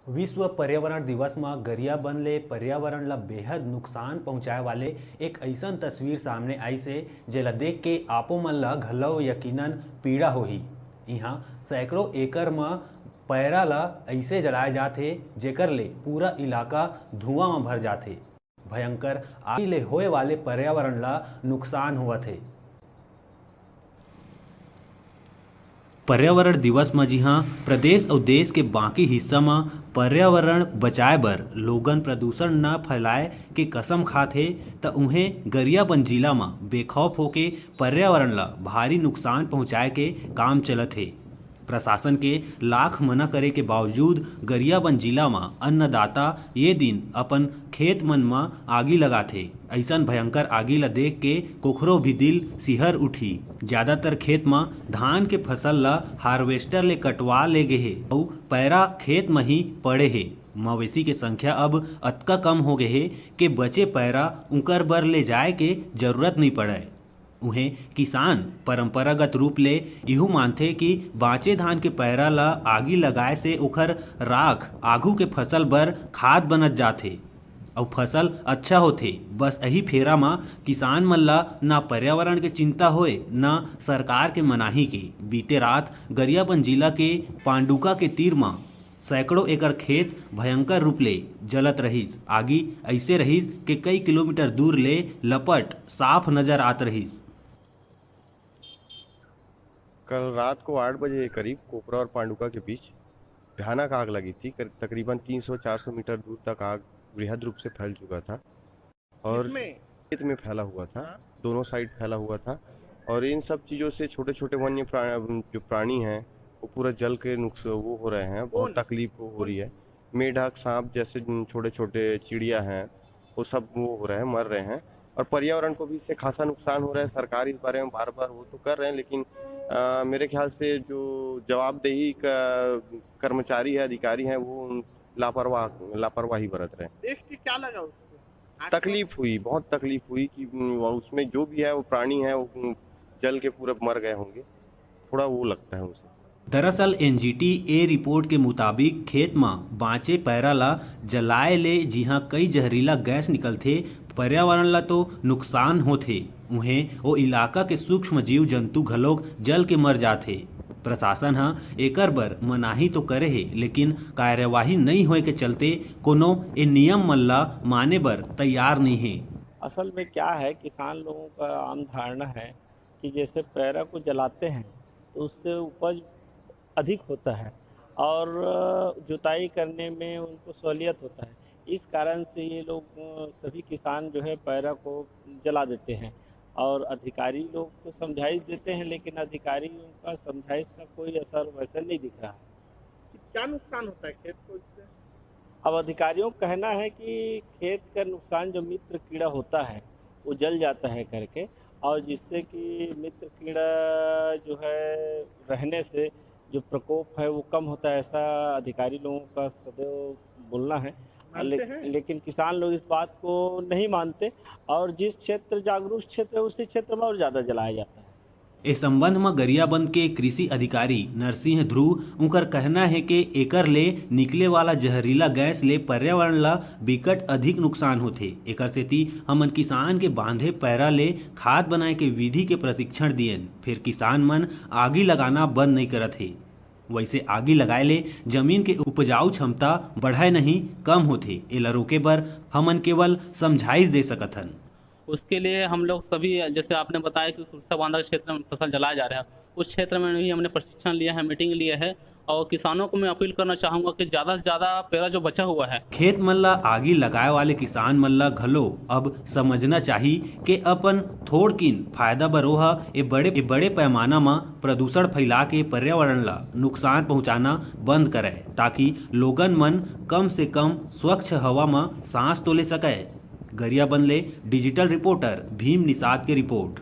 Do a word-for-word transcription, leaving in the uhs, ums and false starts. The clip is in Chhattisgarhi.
विश्व पर्यावरण दिवस म गरियाबंद ले पर्यावरण ल बेहद नुकसान पहुंचाए वाले एक अइसन तस्वीर सामने आइस हे, जेला देख के आपो मन ल घलो यकीनन पीड़ा होही। इहां सैकड़ों एकड़ म पैरा ल अइसे जलाए जात हे, जेकर ले पूरा इलाका धुआं म भर जात हे। भयंकर आगी ले होए वाले पर्यावरण ल नुकसान होवत हे। पर्यावरण दिवस म जिहां प्रदेश अउ देश के बाकी हिस्सा म पर्यावरण बचाए बर लोगन प्रदूषण न फैलाए के कसम खात हे, त उहें गरियाबंद जिला म बेखौफ होके पर्यावरण ल भारी नुकसान पहुंचाए के काम चलत हे। प्रशासन के लाख मना करे के बावजूद गरियाबंद जिला म अन्नदाता ये दिन अपन खेत मन म आगी लगाथे। अइसन भयंकर आगी ल देख के कोखरो भी दिल सिहर उठी। ज्यादातर खेत म धान के फसल ल हार्वेस्टर ले कटवा ले गे हे अउ पैरा खेत म ही पड़े हे। मवेशी के संख्या अब अतका कम हो गे हे के बचे पैरा उंकर बर ले जाए के जरूरत नइ पड़य। उहें, किसान परंपरागत रूप ले इहू मानथे कि बांचे धान के पैरा ल आगी लगाए से ओखर राख आघू के फसल बर खाद बनत जाथे अउ फसल अच्छा होथे। बस एही फेरा म किसान मन ल ना पर्यावरण के चिंता होय, ना सरकार के मनाही के। बीते रात गरियाबंद जिला के पांडुका के तीर म सैकड़ों एकड़ खेत भयंकर रूप ले जलत रहिस। आगी अइसे रहिस के कई किलोमीटर दूर ले लपट साफ नजर आत रहिस। कल रात को आठ बजे के करीब कोपरा और पांडुका के बीच भयानक आग लगी थी। कर-, तकरीबन तीन सौ चार सौ मीटर दूर तक आग बृहद रूप से फैल चुका था और इसमें खेत में फैला हुआ था, हाँ। दोनों साइड फैला हुआ था। और इन सब चीज़ों से छोटे छोटे वन्य प्रा-, जो प्राणी हैं, वो पूरा जल के नुकस वो हो रहे हैं, बहुत कौन? तकलीफ हो रही है। मेढक, सांप जैसे छोटे छोटे चिड़िया हैं, वो सब वो हो रहे हैं, मर रहे हैं। और पर्यावरण को भी इससे खासा नुकसान हो रहा है। सरकार इस बारे में बार बार वो तो कर रहे हैं, लेकिन अ, मेरे ख्याल से जो जवाबदेही का कर्मचारी है, अधिकारी हैं, वो उन लापरवाह लापरवाही बरत रहे हैं। देख के क्या लगा उसको? आज तकलीफ हुई, बहुत तकलीफ हुई कि उम, वो उसमें जो भी है, वो प्राणी है, वो उम, जल के पूरे मर गए होंगे। थोड़ा वो लगता है उसे। दरअसल एनजीटी ए रिपोर्ट के मुताबिक खेत म बांचे पैरा ल जलाए ले जिहां कई जहरीला गैस निकलथे, पर्यावरण ल तो नुकसान होथे, उहें ओ इलाका के सूक्ष्म जीव जंतु घलोक जल के मर जाथे। प्रशासन ह एकर बर मनाही तो करे हे, लेकिन कार्यवाही नइ होए के चलते कोनो ए नियम मन ल माने बर तैयार नइ हे। असल में क्या है, किसान लोगों का आम धारणा है कि जैसे पैरा को जलाते हैं तो उससे उपज अधिक होता है और जुताई करने में उनको सहूलियत होता है। इस कारण से ये लोग, अ, सभी किसान जो है पैरा को जला देते हैं और अधिकारी लोग तो समझाइश देते हैं, लेकिन अधिकारियों का समझाइश का कोई असर वैसे नहीं दिख रहा है। क्या नुकसान होता है खेत को इससे? अब अधिकारियों का कहना है कि खेत का नुकसान जो मित्र कीड़ा होता है वो जल जाता है करके, और जिससे कि मित्र कीड़ा जो है रहने से जो प्रकोप है वो कम होता है, ऐसा अधिकारी लोगों का सदैव बोलना है। मानते ले, हैं? लेकिन किसान लोग इस बात को नहीं मानते और जिस क्षेत्र जागरूक क्षेत्र है उसी क्षेत्र में और ज़्यादा जलाया जाता है। ए संबंध म गरियाबंद के कृषि अधिकारी नरसिंह ध्रुव उंकर कहना हे के एकर ले निकले वाला जहरीला गैस ले पर्यावरण ल बिकट अधिक नुकसान होथे। एकर सेती हमन किसान के बांधे पैरा ले खाद बनाए के विधि के प्रशिक्षण दिएन, फेर किसान मन आगी लगाना बंद नइ करत हे। वइसे आगी लगाए ले जमीन के उपजाऊ क्षमता बढ़य नहीं, कम होथे। एला रोके बर हमन केवल समझाइश दे सकत हन। उसके लिए हम लोग सभी, जैसे आपने बताया कि सुरसा बांधा के क्षेत्र में फसल जलाया जा रहा है, उस क्षेत्र में भी हमने प्रशिक्षण लिया है, मीटिंग लिया है और किसानों को मैं अपील करना चाहूँगा कि ज़्यादा से ज़्यादा पैरा जो बचा हुआ है। खेत मन ल आगी लगाए वाले किसान मन ल घलो अब समझना चाही के अपन थोड़किन फायदा बर ओह ए बड़े, ए बड़े पैमाना म प्रदूषण फैला के पर्यावरण ल नुकसान पहुंचाना बंद करय, ताकि लोगन मन कम से कम स्वच्छ हवा म सांस तो ले सकय। गरियाबंद ले डिजिटल रिपोर्टर भीम निषाद के रिपोर्ट।